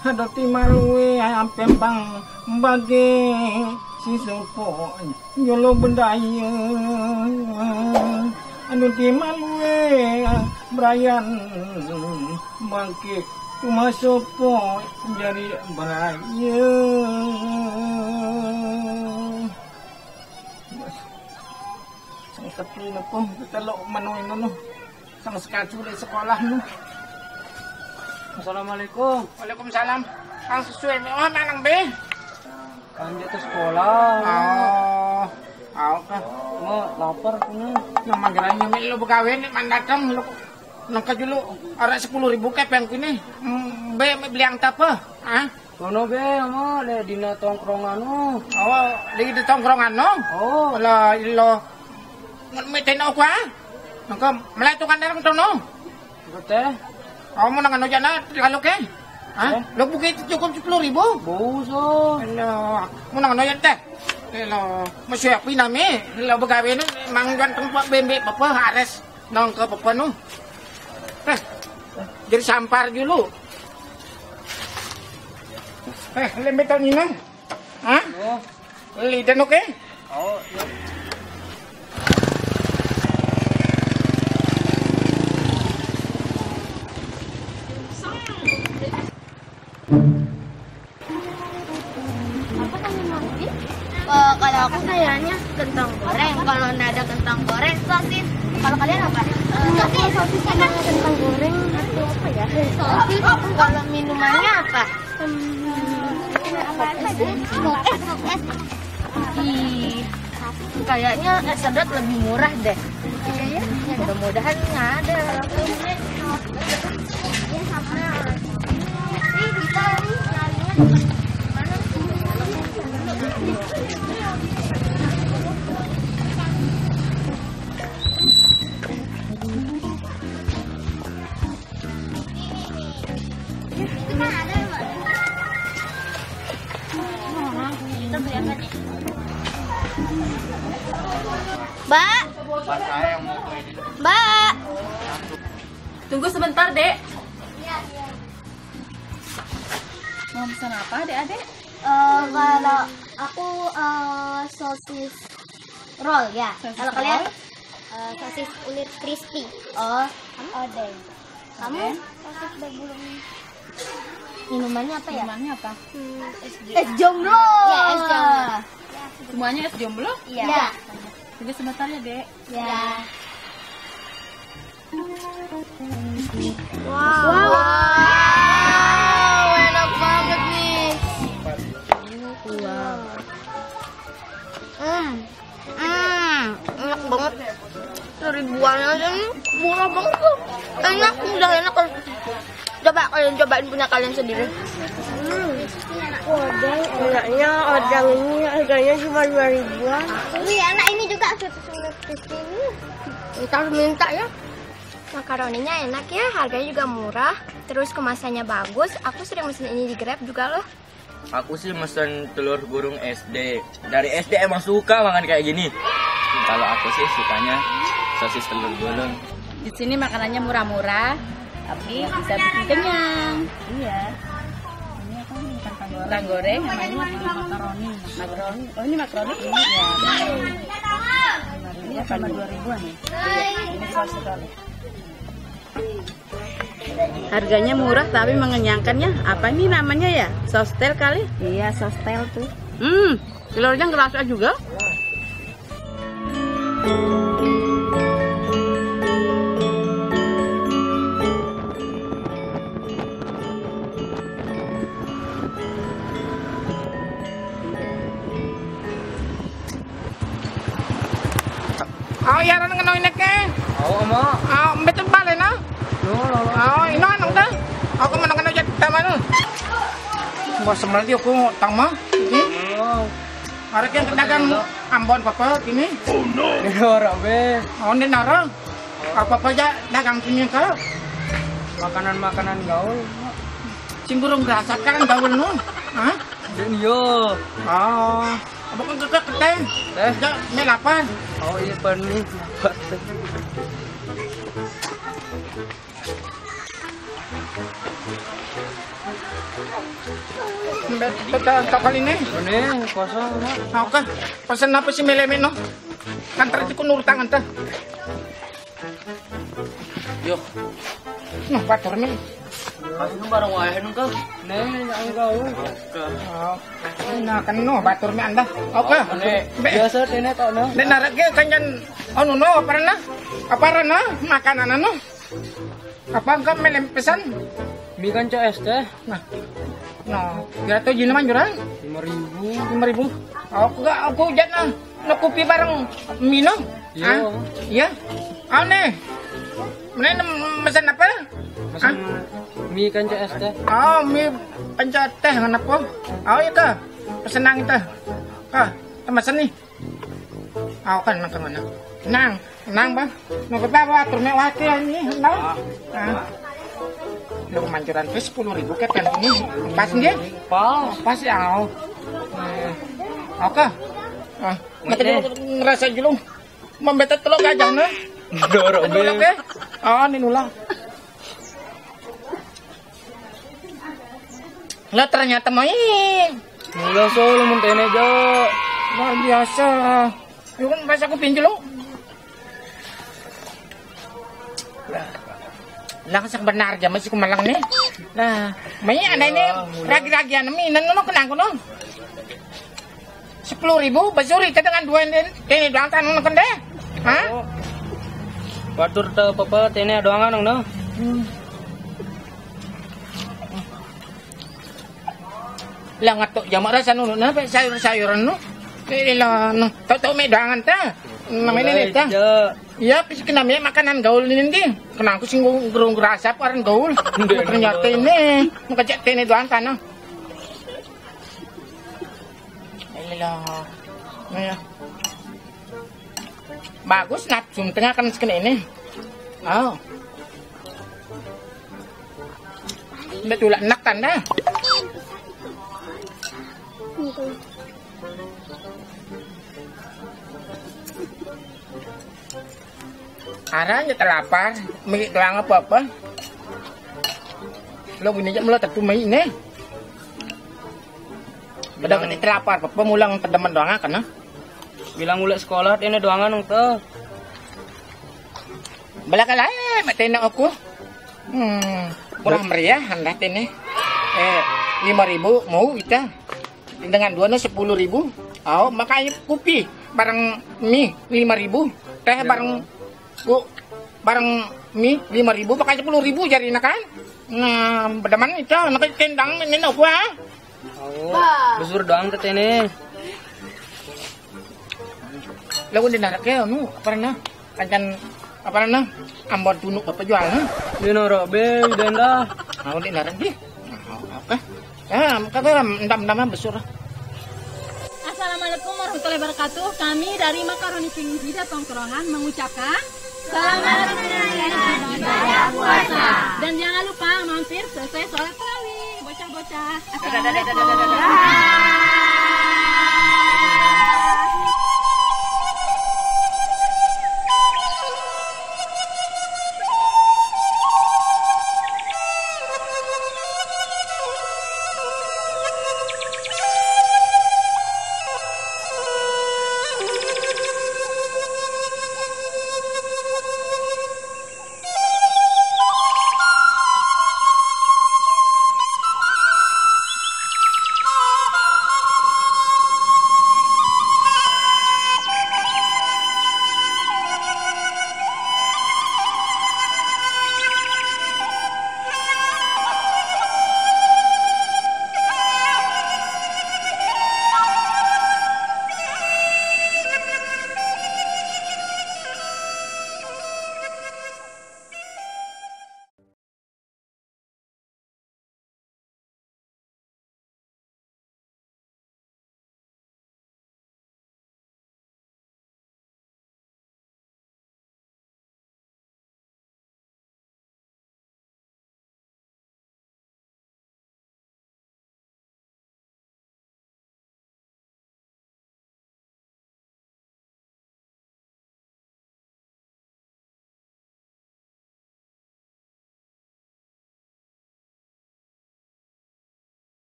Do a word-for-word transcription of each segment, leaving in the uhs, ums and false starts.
Aduh ti malué pempang bagé si sopo jolo bedaya. Aduh ti malué berayan bangké cuma sopo jari beraya. Sang sepi nopo, telok menu ino no. Sang sekaju di sekolah no. Assalamualaikum. Waalaikumsalam. Kang sesuai mi, oh, manang be. Kan dia ke sekolah. Oh, au kah. Mau lapar punya. Nang manggerai nyami lo begawe nih mandakem lo. Nang kejulu arek sepuluh ribu kepeng kini. Hmm, be, be beli ang tapa? Ah? Kono be, ama, le dina tongkrongan no. Oh, di, di tongkrongan no? Oh. Lah, ilo. Ngan meten aku, ah? Nang ke meletukan darang tono. Betul. Kamu nang anu jana, kalau ke? Hah? Eh? Lo buki itu cukup sepuluh ribu? Buso. Elo, mau nang anu jana teh. Elo, masih apa nami? Elo begawe ni, mang juan tempat bembe apa, hares. Nang ke apa no? Eh, jadi sampar dulu. Eh, lembetan ini. Hah? Oh. Lidan oke? Oh, iya. Apa kamu makan? Eh, kalau aku kayaknya kentang goreng. Kalau nggak ada kentang goreng, sosis. Kalau kalian apa? Eh, sosis, sosis sama kentang goreng atau apa ya? Sosis. Kalau minumannya apa? Hmm, apa sih? Es, es. Ih, kayaknya es sedot lebih murah deh. Iya, iya. Mudah-mudahan nggak ada. Mbak. Mbak. Tunggu sebentar, Dek. Mau pesan apa, Dek, Adek? Eh, kalau aku, eh, sosis roll ya. Sosis Kalau kalian roll? Eh, sosis ulir crispy. Oh, odeng. Kamu Odeng. Sosis bergulung. Minumannya apa ya? Minumannya apa? Hmm, es jomblo. Ya, es jomblo. Semuanya es jomblo? Iya. Iya. Tunggu sebentar ya, Dek. Ya. Wow. Wow. Wow, enak banget nih. Wow. Hmm. Hmm, enak banget. Seribuan aja nih, murah banget tuh. Enak, udah enak. Coba kalian cobain punya kalian sendiri. Hmm. Enaknya odang ini harganya cuma dua ribuan. Wih, enak ini juga susu sungai di sini. Ntar minta ya. Makaroninya enak ya, harganya juga murah. Terus kemasannya bagus. Aku sering mesen ini di Grab juga loh. Aku sih mesen telur gulung S D. Dari S D emang suka makan kayak gini. Kalau aku sih sukanya sosis telur gulung. Di sini makanannya murah-murah, tapi bisa bikin kenyang. Iya. Ini apa nih? Kentang goreng. Kentang goreng, sama ini apa? Makaroni. Makaroni. Oh, ini makaroni? Iya. Ini cuma dua ribuan ya? Ini seratus kali. Harganya murah tapi mengenyangkan ya. Apa ini namanya ya? Sostel kali? Iya, sostel tuh. Hmm, telurnya ngerasa juga. Oh, iya, ran ngeno ini ke. Oh, ama. Oh, mbetul balik, no? Yo, lo, lo. Oh, ino anu ta? Aku menang kena jatuh taman. Mbak semelati aku tang mah. Iki. Oh. Arek yang pedagang Ambon papa ini. Oh, no. Ini ora be. Oh, ini nara. Apa-apa aja dagang sini ke. Makanan-makanan gaul. Sing burung rasakan gaul no. Hah? Yo. Oh. Apa kan kekek teh? Eh? Enggak, ini lapar. Oh, iya, penuh. Lapar. Tokol ini. Ini kosong, Mak. Oke. Pesen apa sih mele-mele, no? Kan tadi ku nurut tangan tuh. Yo. Nah, batur mi. Aku baru wae nunggu. Nih, yang kau. Oh. Nah, kan no batur mi anda. Oke. Biasa tene tok, no. Nek nareke kancan anu, no, apa rana? Apa rana? Makanan anu. Apa engkau mele pesan? Mi kanca es teh. Nah. Nah, kira tuh jina manjuran? Lima ribu. Lima ribu. Aku gak, aku jatna. Nak kopi bareng minum? Iya. Ah, iya. Aneh. Mana nem-, mesen apa? Mesen mi kanca es teh. Oh, mi kanca teh kenapa? Oh, iya kah? Pesenang teh. Kah, pesan nih. Oh, kan nang kemana? Nang, nang bang. Nang kita bawa turun wakil ini, nang. Ah. Lu manjuran tuh sepuluh ribu kan ini. Pas nggih? Pas. Pas ya. Oh. Oke. Ah, ngerasa dulu. Membeta telur gajahna. Dorok be. Oke. Oh, ini nulah. Lah ternyata main. Mula solo mun tene jo. Luar biasa. Yuk kan pas aku pinjul lo. Lah sak benar jam masih kumalang nih. Nah, main ada ini ragi-ragian mi nang no kenang kuno. Sepuluh ribu basuri teh dengan dua ini, ini doang kan nang kende. Hah? Batur teu apa-apa tene doangan no. Lah ngatuk jamak rasa nunu napa sayur-sayuran nu. Ini lah nu. Tau-tau me doangan ta. Namanya ini ta. Iya, pis kena me makanan gaul ini ndi. Kena aku singgung gerung gerasa paran gaul. Ternyata ini. Mengecek tene doang ta no. Ini lah. Nah, ya. Bagus nafsu tengah kan sekena ini. Oh. Mbak tulak enak tanda. Aranya terlapar, milik doang apa-apa. Lo gini aja mula tetu mai ini. Udah gini terlapar, apa mulang tedemen doang kan, nah? Bilang ulek sekolah, ini doangan nang tuh. Belakang lain, mati nak aku. Hmm, murah meriah, anda ini. Eh, lima ribu mau kita. Dengan dua no sepuluh ribu. Oh, makanya kopi bareng mi lima ribu. Teh bareng bu bareng mi lima ribu, makanya sepuluh ribu jadi kan. Nah, bedaman itu, nak kendang ini no gua. Oh, besur doang tetene. Lagu di narak ya, nu, apa na? Kancan, apa na? Ambon tunuk apa jual, ha? Di narak be, denda. Mau di narak di. Apa? Ya, kata endam-endam besur. Assalamualaikum warahmatullahi wabarakatuh. Kami dari Makaroni King Hida Tongkrongan mengucapkan selamat menunaikan ibadah puasa. Dan jangan lupa mampir selesai sholat tarawih. Bocah-bocah. Assalamualaikum.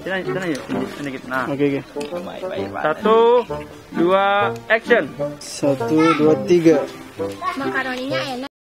Sini, sini yuk, sini, sini kita. Nah, Oke, oke. Satu, dua, action. Satu, dua, tiga. Makaroninya enak.